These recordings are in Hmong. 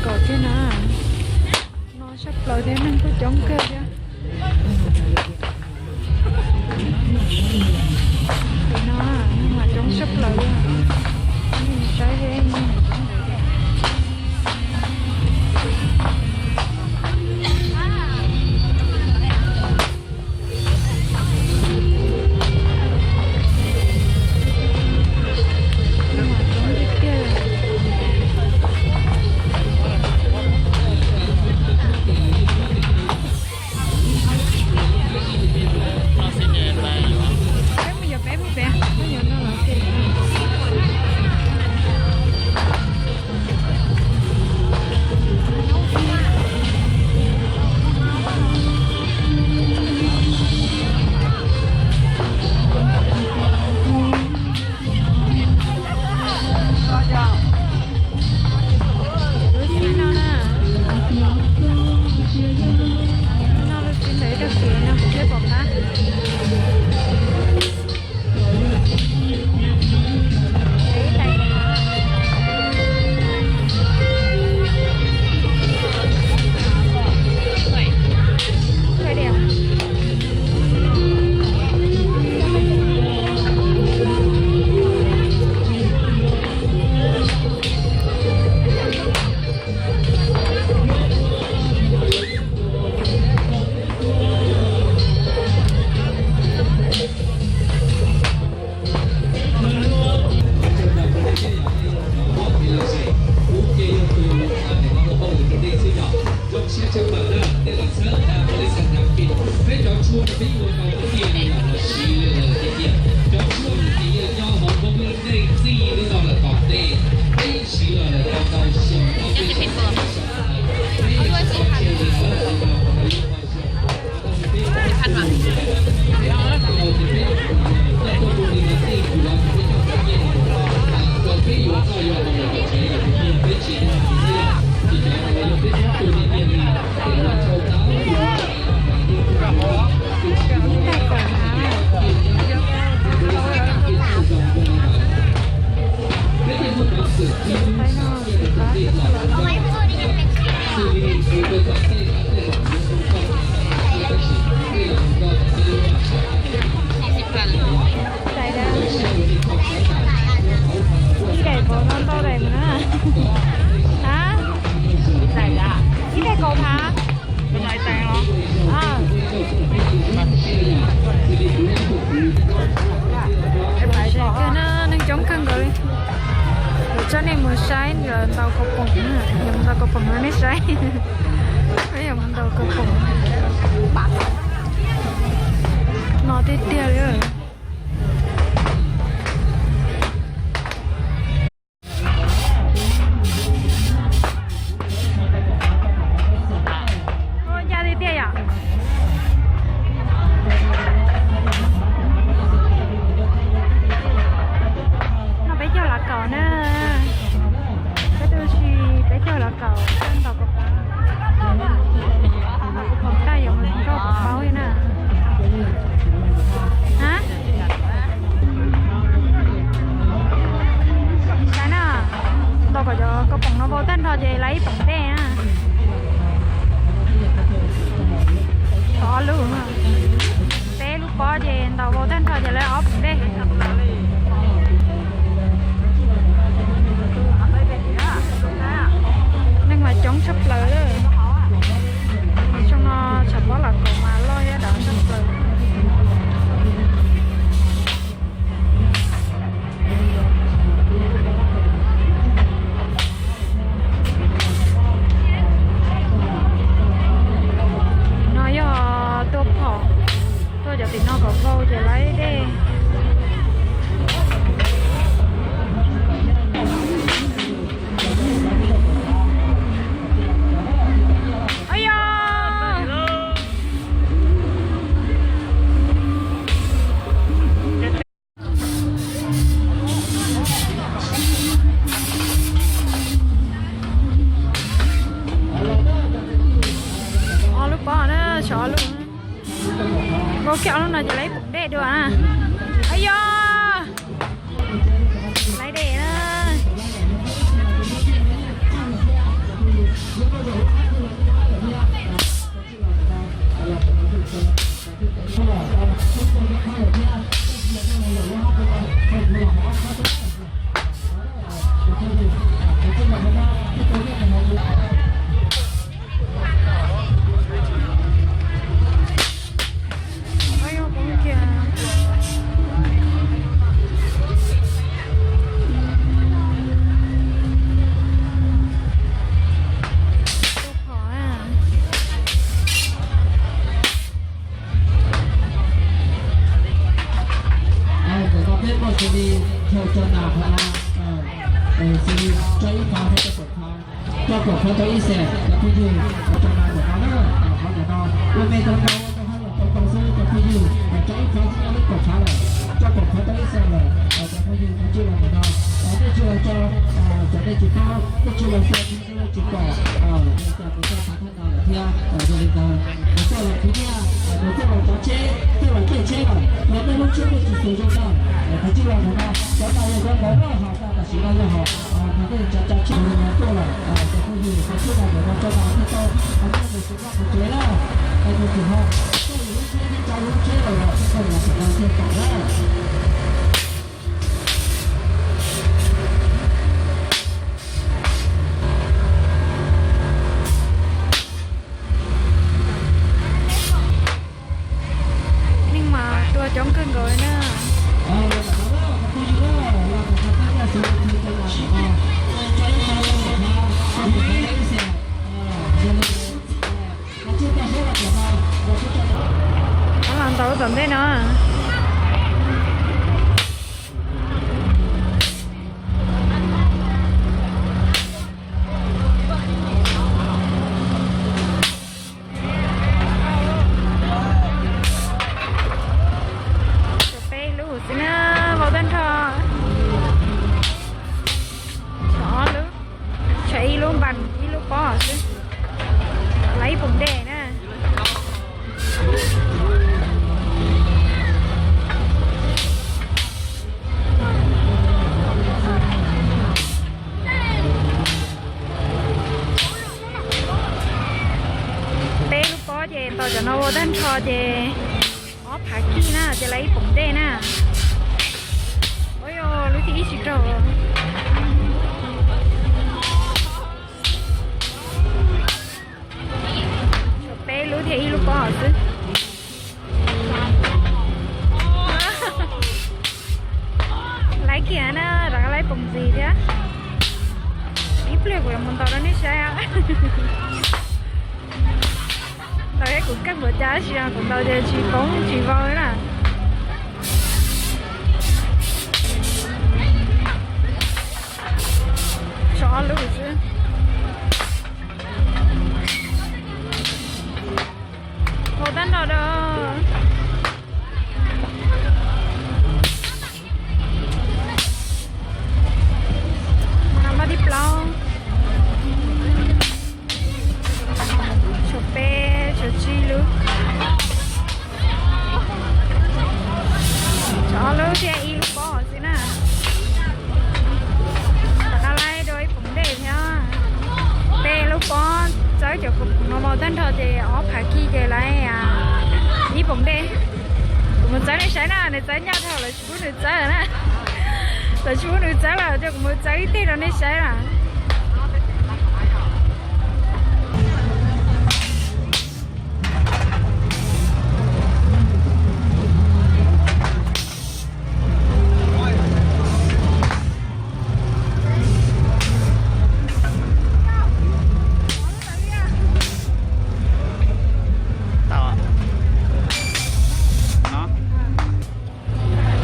Tom thiab na, no sab plaws thiab neeg kuj coob kawg thiab. Tam no neeg mas coob sab plaws li. Saib thiab. Lub txib no na, no lub txib ntawm ib rab kiv no kuv thiaj pom qab. Zoo siab tshaj plaws na, tej los txhawb nqa ua li xas nas pis, peb cov tshuaj no peb yuav tau tiag tiag li los siv lawm tiag tiag. Cov tshuaj no ces yog nyob hauv Hmoob lub neej txij li no lawm tom ntej, peb siv los lawm tau tau xyoo no peb tau tau xyoo no, peb yuav tau tiag li no lawm tau tau xyoo. Ib daim kaum no ntau daim mus na. A, ib daim kaum phav. Kawg na, neeg coob kawg nkaus li. Kuv coj nej mus saib lawv ntaus kaus poom, yuav ntaus kaus poom rau nej saib. Peb yuav mus ntaus kaus poom no tiag tiag li. Ncaj tiag tiag yom. No peb caug los kaum na. Peb tu si peb caug los kaum, ntaus kaus poom, ntaus kaus poom tag yuav mus nrog kuv paub li na. A, saib na, ntaus kom cov kaus poom no vau tag nrho ces lawv ib poom dej na. Ob lub, peb lub pob ces ntaus vau tag nrho ces lawv ob poom dej. Neeg mas coob tshaj plaws lawm. Xyoo no tshav pob los kaum mas loj thiab dav tshaj plaws. No yog tuaj phom, tuaj cov tim no kom vau ces lawv dej. Ayo! Ob lub pob na, tshuav ob lub. Vau kiag ob lub no ces lawv ib poom dej dua. Ayo! Lawv dej na. Tso kaum phav tau ib xees cov phooj ywg, tso na ntawm no na, qhov ntawm no ua me tau ntau, tau hauj lwm tau tau xwb cov phooj ywg, tso ib phav txij no lub kaum phav lawm, tso kaum phav tau ib xees lawm cov phooj ywg, nej tsis los ntawm no, nej tsis los tso, cov nej tsis paub, nej tsis los xav, nej tsis pom, nej tsis pom tau thaj no lawm thiab. Yog li ntawd, tuaj los khwv nyiaj, tuaj los tsav tsheb, tuaj los caij tsheb lawm, yog nej lub tsheb nej tsis xyuas zoo no, thov tsis los ntawm no, cov no yog cov ntawd na, ho tam sim no yog hom, ho nej tsav tsav tsheb tuaj lawm, cov phooj ywg, cov tsheb no ntawm no tso no thiaj tau, ho nej mus tsis vaj mus tsev na, es mus tsis ho, tuaj yus lub tsheb thiab tsav lub tsheb lawm, txhob tau los txog no thiaj pom na. Neeg mas tuaj coob kawg nkaus li na. Los ntau tom ntej no. Tshuav peb lub xwb na, vau tag nrho. Tshuav ob lub, tshuav ib lub npas ib lub pob xwb. Lawv ib poom dej na. Peb lub pob ces ntaus cov no vau tag nrho ces ob phav kij na ces lawv ib poom dej na. Ua yog lub thib ib tsis raug. Tshuav peb lub thiab ib lub pob hauv xwb. Lawv kiag na, rov qab lawv poom ntxiv thiab. Ib pliag kuv yuav mus ntaus rau nej saib. Ntaus thiab kuv keej npaum cas tab sis kuv ntaus ces tsis poob tsis vau li na. Tshuav ob lub xwb. Vau tag nrho da. Npaj thib plaub. Tshuav peb, tshuav tsib lub. Tshuav ob lub thiab ib lub pob xwb na. Rov qab laib dua ib poom dej thiab. Peb lub pob txawb cov khoom no vau tag nrho ces ob phav kij ces laib ib poom dej. Kuv mus txawb nej saib na, nws txawb nyaj dhau lawv tsis pub nws txawb na. Lawv tsis pub nws txawb lawm ces kuv mus txawb ib teg rau nej saib na.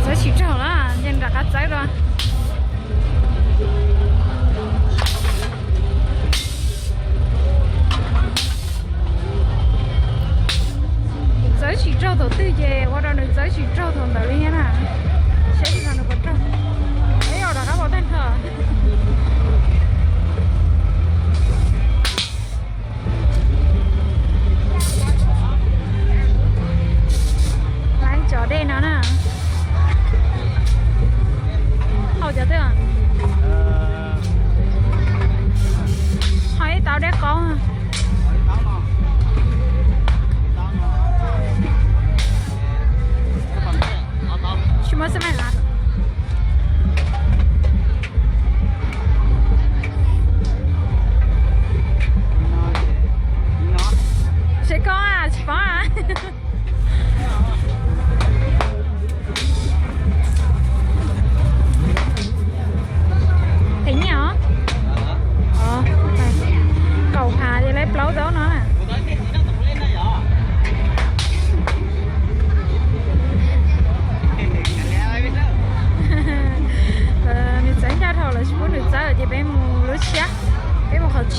Txawb tsis raug na, ces rov qab txawb dua. Txawb tsis raug thaum twg ces ua rau nws txawb tsis raug thaum ntawd li thiab na. Saib tsis tau nws puas raug. Peb ua rov qab vau tag nrho. Laib cov dej no na. Hau cov twg? Hau ib tau dej qaub. Tsis muaj xab meem. Seb koj tsis paub. Phem nyiaj os. Kaum phav li.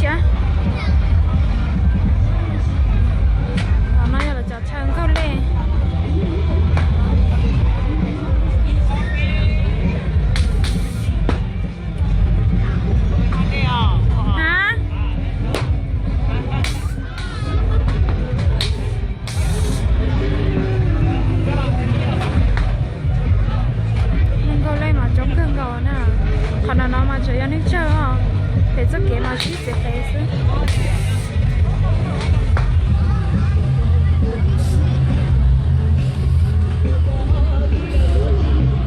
Cov no yog lawv cov chaw nkauj lej. Neeg nkauj lej mas coob kawg nkaus na. Qhov no no mas tsuas yog neeg tsawg os, pem txoj kev mas sib txiv qev xwb.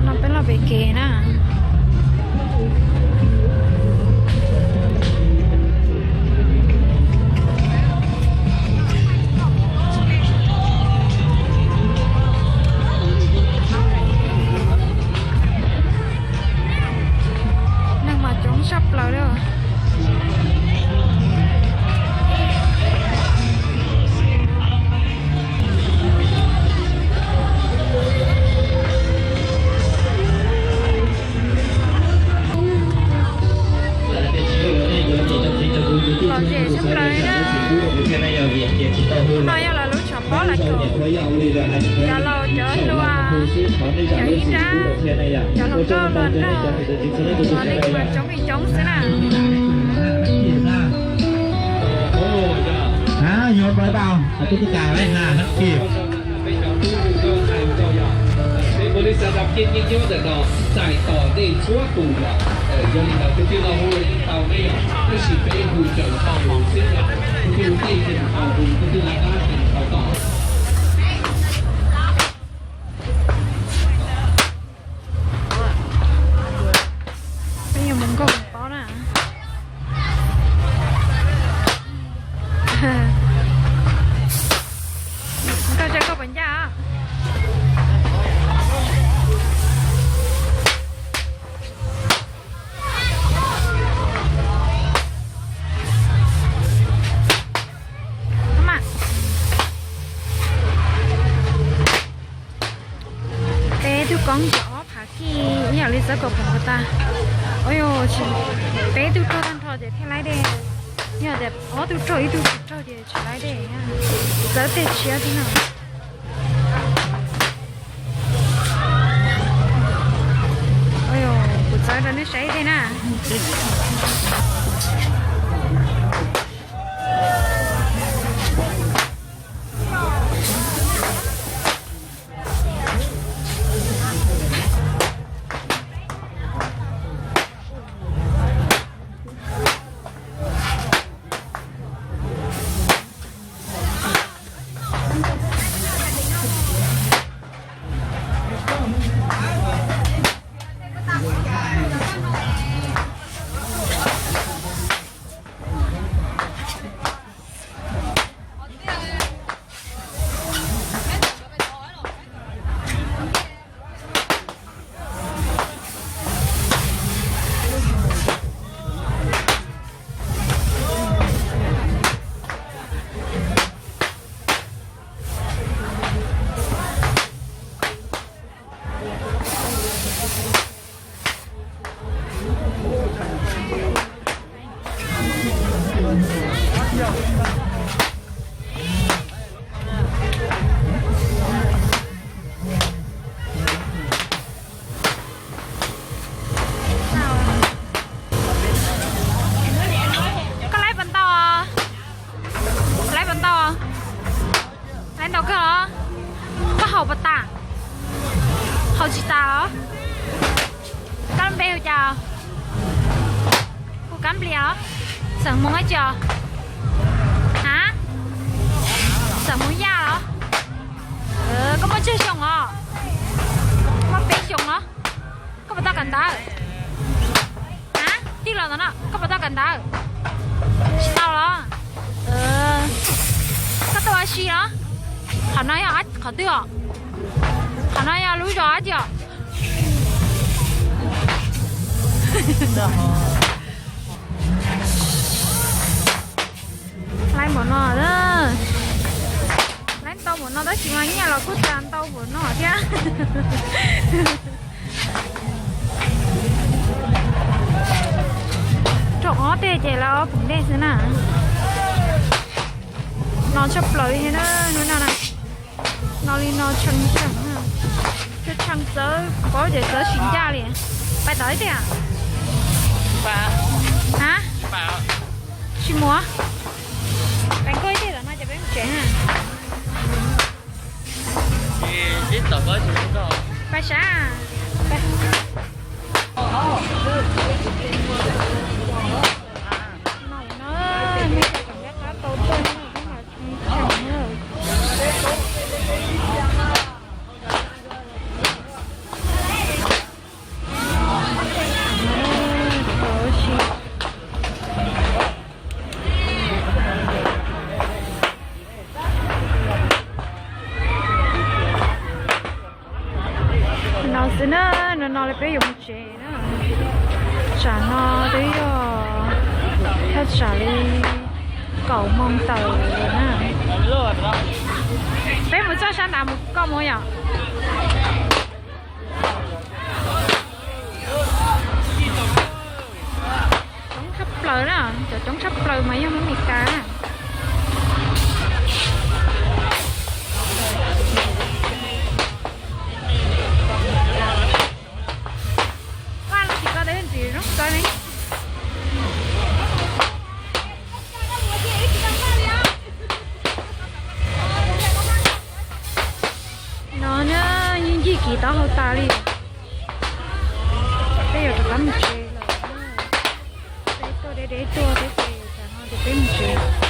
No peb los pem kev na. Neeg mas coob tshaj plaws li. Lom zem tshaj plaws li na. No yog lawv lub tshav pob los tsuas cov laus cov hluas, cov ib nrab, cov hluas nkauj hluas nraug, cov neeg mas coob li coob xwb na. Hab, nyob rau ib pab, twb twb tas lawm na, nab kiag. Peb cov tub hu nkauj hais nkauj yog, peb ua li xav dab kiag nyob ntawm no, txais tos dej txhua tus yom. Yog li ntawd tus twg los hu los yeej tau nej yom, tab sis peb hu raws nrho mus xwb yom, tus twg hu dej ces mus tau, hu tus twg laj dab ces mus tau tos. Peb yuav mus nkauj mus paub na. Nkauj tsev nkauj puas ncaj? Peb tug koob ces ob phav kij ib yam li txawb kaum phav tas. Ua, peb tug raug tag nrho ces thiaj laib dej. Yog tias ob tug raug ib tug tsis raug ces tsis laib dej. Txawb tej tshiab thiab no. Kuv txawb rau nej saib tej na. Koj laib puas ntau? Laib puas ntau? Laib ntau kawg los? Koj haus puas tas? Haus tsis tas los? Koj lub npe hu cas? Hu Kab Nplias los? Xeem Hmoob dab tsi os? Ha? Xeem Hmoob Yaj los? Koj muaj tsawg xyoo os? Muaj peb xyoos los? Koj puas tau kawm ntawv? Ha? Tij los ntawd no koj puas tau kawm ntawv? Tsis tau los? Koj tuaj ua si los? Qhov no yog qhov twg os? Qhov no yog lub zos dab tsi os? Laib npaum no, laib ntau npaum no tab sis mas nyiaj los kuj tas ntau npaum no thiab. Ob teg ces lawv ob pum dej xwb na. No tshaj plaws li thiab na, hnub no na. No li no tshee tseem na. Tshee tshee txawv, paub ces txawv tsis ncaj li. Pais tom ib teg a? A, tsis mus. Pais nkag ib teg tom no ces peb mus tsev na. Pais sab. No xwb na, no no li peb yuav mus tsev na. Tsam no twb yog thaj tsam li kaum moo tawm na. Peb mus txoj sab nrad mus kaum moo yom. Coob tshaj plaws na, cov coob tshaj plaws mas yog Hmoob Meskas na. Vaj los tsis koj teb ntxiv zoo kawg ne. No na, yeej ncig kiv taub hau tas li. Peb yuav rov qab mus tsev lawm. Peb tuaj deb deb tuaj thiab ces tsam no ces peb mus tsev.